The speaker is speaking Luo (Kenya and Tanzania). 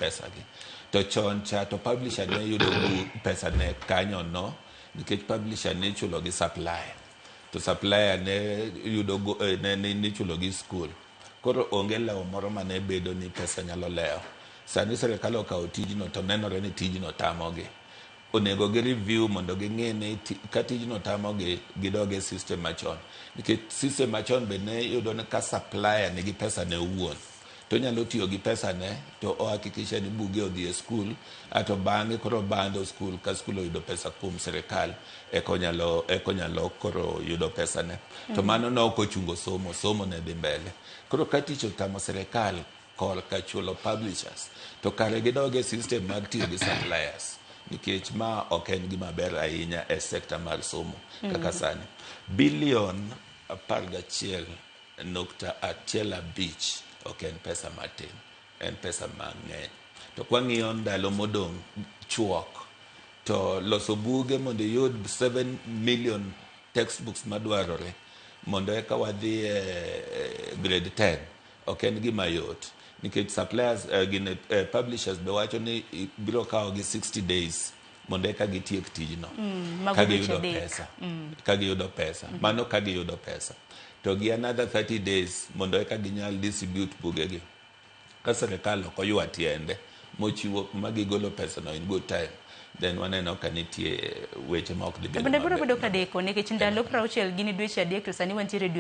pesa gi. To chon cha to publisher ne yudo pesa ne kanyo no, nikech publisher ne ichulo gi supplier, to supplier ne yudo ne ichulo gi school. Koro onge lewo moro mane bedo ni pesa nyalo lewo. Sani sirikal okawo tijno to nenore ni tijno tamogi. Onego gi review mondo ging'e ni ka tijno tamogi, gidog e system machon, nikech system machon be ne yudo ni ka supplier nigi pesa ne owuon, to onyalo tiyo gi pesa ne to ohakikisha ni buge odhi e school, ato bang'e koro bando school. Ka school oyudo pesa kuom sirikal, eka onyalo koro yudo pesa ne. To mano ne ok ochungo somo, somo ne dhi mbele. Koro ka tich otamo sirikal korka chulo publishers, to kare gidog e system mag tiyo gi suppliers, nikech ma ok en gima ber ahinya e sekta mar somo kaka sani. Bilion 11.15 ok en pesa matin, en pesa mang'eny. To kwang'iyo ndalo modong' chuok to loso buge mondo iyud 7 million textbooks madwarore mondo eka wadhi e grade 10 ok en gima yot, nikech suppliers gin publishers be wacho ni biro kawo gi 60 days mondo eka gitiek tijno. Mago ka dweche giyudo 3. pesa, ka giyudo pesa mano, ka giyudo pesa to gi another 30 days mondo eka ginyal distribute bugegi. Ka sirikal ok oywa tiende mochiwo ma gigolo pesa no in good time, then waneno ka nitie weche ma ok dhi To bedo bende biro maber. bedo ka deko, nikech ndalo 60 gin dweche 3, to sani wantiere dwe